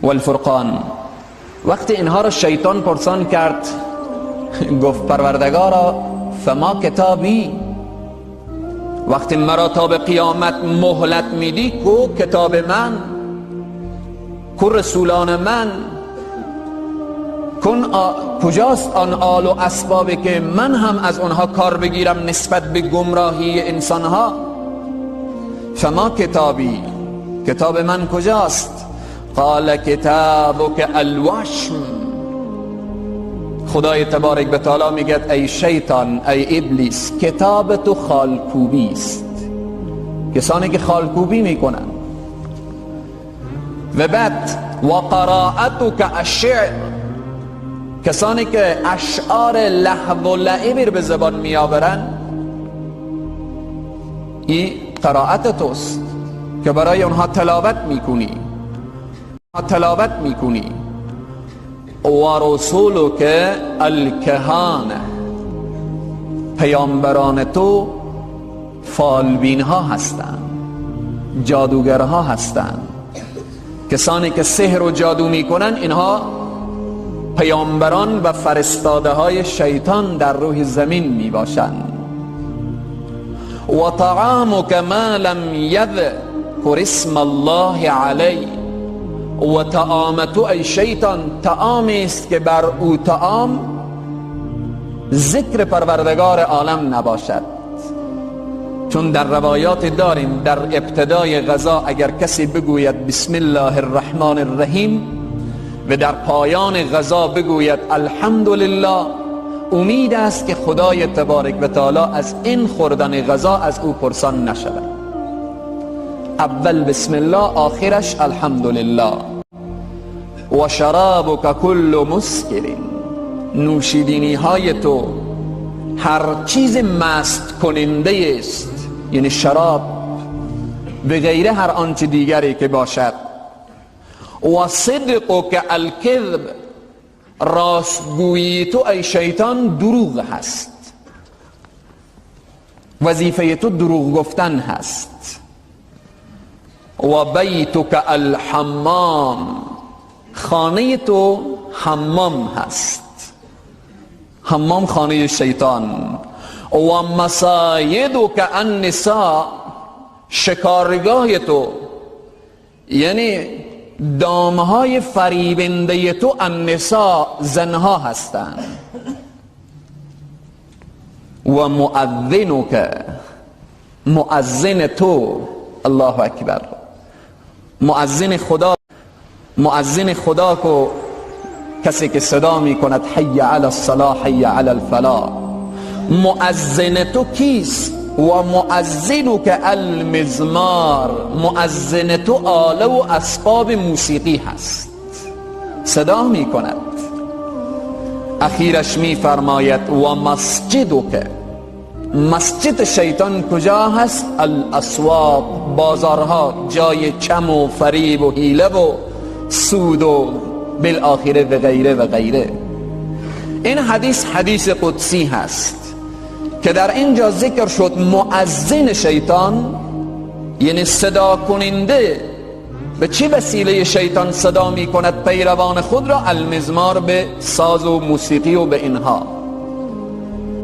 والفرقان. وقتی اینها را شیطان پرسان کرد، گفت پروردگارا فما کتابی، وقتی مرا تا به قیامت مهلت میدی کو کتاب من، کو رسولان من، کجاست آن آل و اسبابی که من هم از آنها کار بگیرم نسبت به گمراهی انسانها؟ فما کتابی، کتاب من کجاست؟ قال کتابک الوشم. خدای تبارک و تعالی میگه ای شیطان، ای ابلیس، کتاب تو خالکوبی است. کسانی که خالکوبی میکنن. و بعد و قرائتک الشعر، کسانی که اشعار لهو و لعب به زبان میآورن، این قرائت توست که برای اونها تلاوت میکنی، تلاوت میکنی. و رسولک الکهانه، پیامبران تو فالبین ها هستند، جادوگرها هستند، کسانی که سحر و جادو میکنن، اینها پیامبران و فرستاده های شیطان در روح زمین میباشند. و طعامک ما لم یذکر اسم الله علیه، و طعام تو ای شیطان طعامی است که بر او طعام ذکر پروردگار عالم نباشد. چون در روایات داریم در ابتدای غذا اگر کسی بگوید بسم الله الرحمن الرحیم و در پایان غذا بگوید الحمدلله، امید است که خدای تبارک و تعالی از این خوردن غذا از او پرسان نشود. اول بسم الله، آخرش الحمدلله. و شرابک کل مسکر، نوشیدنی های تو هر چیز مست کننده است، یعنی شراب به غیره هر آنچه دیگری که باشد. و صدقک الکذب، راستگویی تو ای شیطان دروغ هست، وظیفه تو دروغ گفتن هست. و بیتک الحمام، خانه تو حمام هست، حمام خانه شیطان. و مصایدک النساء، شکارگاه تو یعنی دامهای فریبنده تو النساء، زنها هستند. و مؤذنک، مؤذن تو، الله اکبر، مؤذن خدا، مؤذن خدا کو کسی که صدا می کند حی علی الصلاح حی علی الفلاح. مؤذن تو کیست؟ و مؤذنک المزمار، مؤذن تو آله و اسباب موسیقی هست، صدا می کند. اخیرش می فرماید و مسجدک، مسجد شیطان کجا هست؟ الاسواق، بازارها، جای کم و فریب و حیله و سود و بالآخره و غیره و غیره. این حدیث حدیث قدسی هست که در اینجا ذکر شد مؤذن شیطان، یعنی صدا کننده. به چه وسیله شیطان صدا می کند پیروان خود را؟ المزمار، به ساز و موسیقی و به اینها.